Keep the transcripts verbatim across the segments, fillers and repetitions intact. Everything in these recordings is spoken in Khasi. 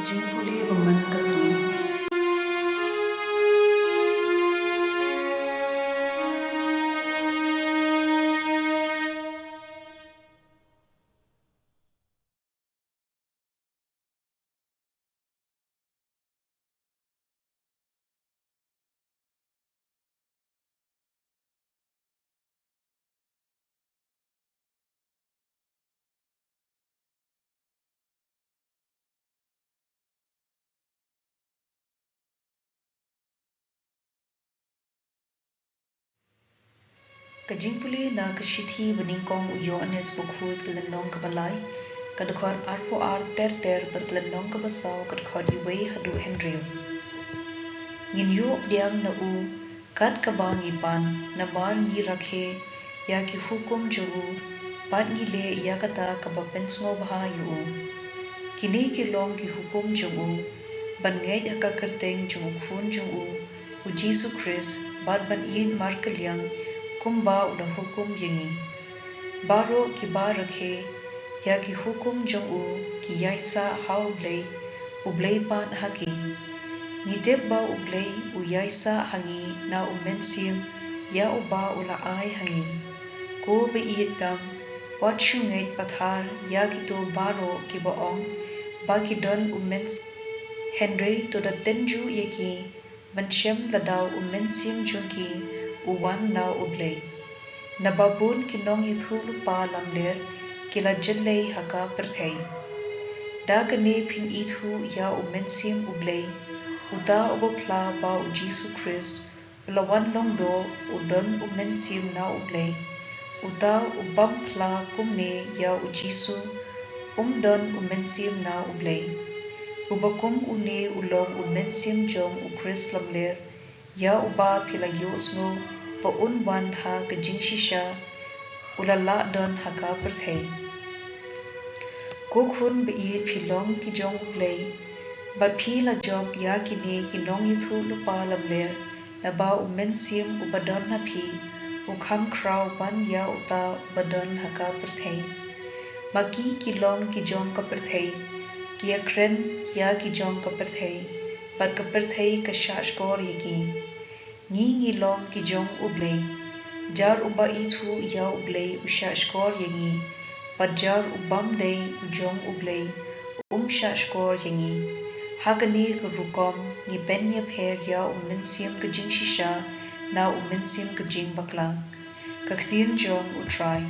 Jingpule ba man ka sngi. Ka jingpule na ka shithi ba nyngkong u Ïoannis Bakhuid, ka lynnong kaba lai, ka dkhot arphew ar ter ter bad ka lynnong kaba saw, ka dkhot wei haduh hynriew. Ngin ïoh pdiang na u kat kaba ngi pan, namar ngi rakhe ïa ki hukum jong u, bad ngi leh ïa kata kaba pynsngewbha ïa u. Kine ki long ki hukum jong u: ban ngeit ha ka kyrteng jong u Khun jong u, u Jisu Khrist, bad ban ïeit markylliang kumba u la hukum ïa ngi. Baroh kiba rakhe ïa ki hukum jong u ki ïaisah ha U Blei, U Blei pat ha ki. Ngi tip ba U Blei u ïaisah ha ngi na U Mynsiem ïa uba u la ai ha ngi. Ko ba ïeit tam, wat shu ngeit pathar ïa kito baroh kiba ong ba ki don U Mynsiem, hynrei to da tynjuh ïa ki ban shem lada U Mynsiem jong ki u wan na U Blei. Naba bun ki nongïathuhlypa lamler ki la jyllei ha ka pyrthei. Da kane phin ithuh ïa U Mynsiem U Blei, uta uba phla ba u Jisu Khrist u la wan long doh u don U Mynsiem na U Blei. Uta u bym phla kumne ïa u Jisu um don U Mynsiem na U Blei. Uba kum une u long U Mynsiem jong u Khrist lamler, ïa uba phi la ïohsngew ba un wan ha ka jingshisha, u la lah don ha ka pyrthei. Ko khun ba ïeit, phi long ki jong U Blei, bad phi la jop ïa kine ki nongïathuhlypa lamler, naba U Mynsiem uba don ha phi u kham khraw ban ïa uta uba don ha ka pyrthei. Ma ki ki long ki jong ka pyrthei, ki ïakren ïa ki jong ka pyrthei, bad ka pyrthei ka shahshkor ïa ki. Ngi ngi long ki jong U Blei. Jar uba ithuh ïa U Blei u shahshkor ïa ngi, bad jar u bym dei u jong U Blei um shahshkor ïa ngi. Ha kane ka rukom ngi pynïapher ïa U Mynsiem ka jingshisha na U Mynsiem ka jingbakla. Ka ktien jong U Trai.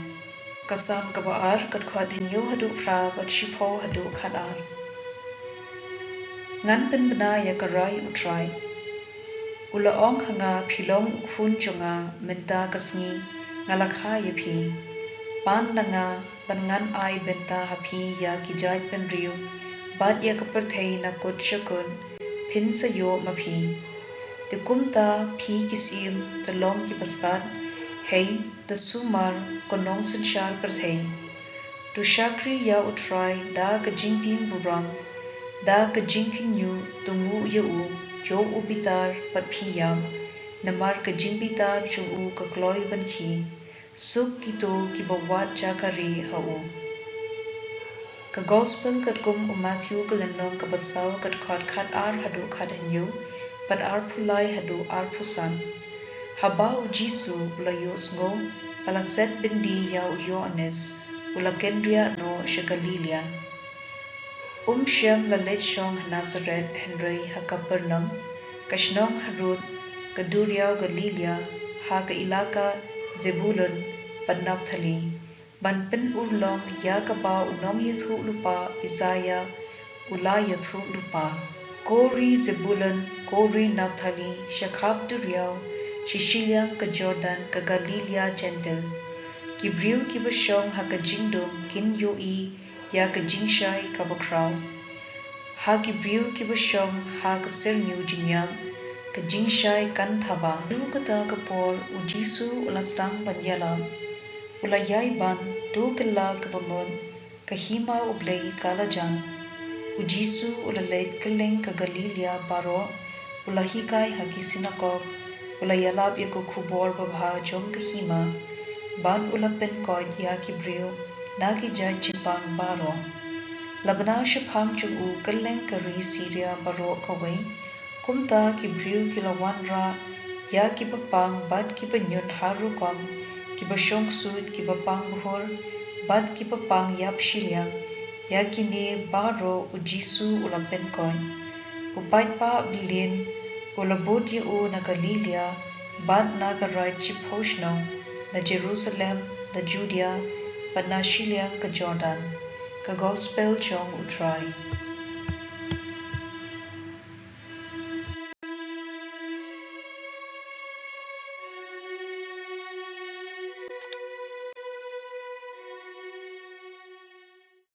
Ka Salm kaba ar, ka dkhot hynñiew haduh phra bad shiphew haduh khatar. Ngan pynbna ïa ka rai U Trai. U la ong ha nga, phi long u khun jong nga, mynta ka sngi nga la kha ïa phi. Pan na nga ban ngan ai bynta ha phi ïa ki jaitbynriew bad ïa ka pyrthei na kut sha kut, phin sa ïoh ma phi. Te kumta phi ki syiem, to long kiba stad, hei, to sumar, ko nongsynshar pyrthei. To shakri ïa U Trai da ka jingtieng burom, da ka jingkhynñiuh, to nguh ïa u, ïoh u bitar bad phi ïap, namar ka jingbitar jong u ka kloi ban khih. Suk kito kiba wad jaka rieh ha u. Ka Gospel katkum u Mathaiw, ka lynnong kaba saw, ka dkhot khatar haduh khathynñiew, bad arphew lai haduh arphew san. Haba u Jisu u la ïohsngew ba la set byndi ïa u Ïoannis, u la kynriah noh sha Galilea. Um shym la leit shong ha Nasaret, hynrei ha Kapernaum, ka shnong harud ka duriaw Galilea, ha ka ilaka Zebulun bad Naphtali, ban pynurlong ïa kaba u nongïathuhlypa Isaïa u la ïathuhlypa. Ko ri Zebulun, ko ri Naphtali, sha khap duriaw, sha shiliang ka Jordan, ka Galilea Jentil. Ki briew kiba shong ha ka jingdum kin ïohi ïa ka jingshai kaba khraw. Ha ki briew kiba shong ha ka syrngiew jingïap, ka jingshai kan thaba. Naduh kata ka por u Jisu u la sdang ban ïalap. U la ïai ban, to kylla kaba mut, ka hima U Blei ka la jan. U Jisu u la leit kylleng ka Galilea baroh, u la hikai ha ki sinagog, u la ïalap ïa ka khubor babha jong ka hima, bad u la pynkoit ïa ki briew na ki jait jingpang baroh. La bna shaphang jong u kylleng ka ri Syria baroh kawei. Kumta ki briew ki la wanrah ia kiba pang bad kiba ñiut har rukom, kiba shongsuit, kiba pang bhur, bad kiba pang iap shiliang; ia kine baroh U Jisu U la pynkoit. U paidbah byllien U la bud ia u na Galilaïa bad na ka raid shiphew shnong, na Jerusalem, na Judia, bad na shiliang ka Jordan. Ka Gospel jong U Trai.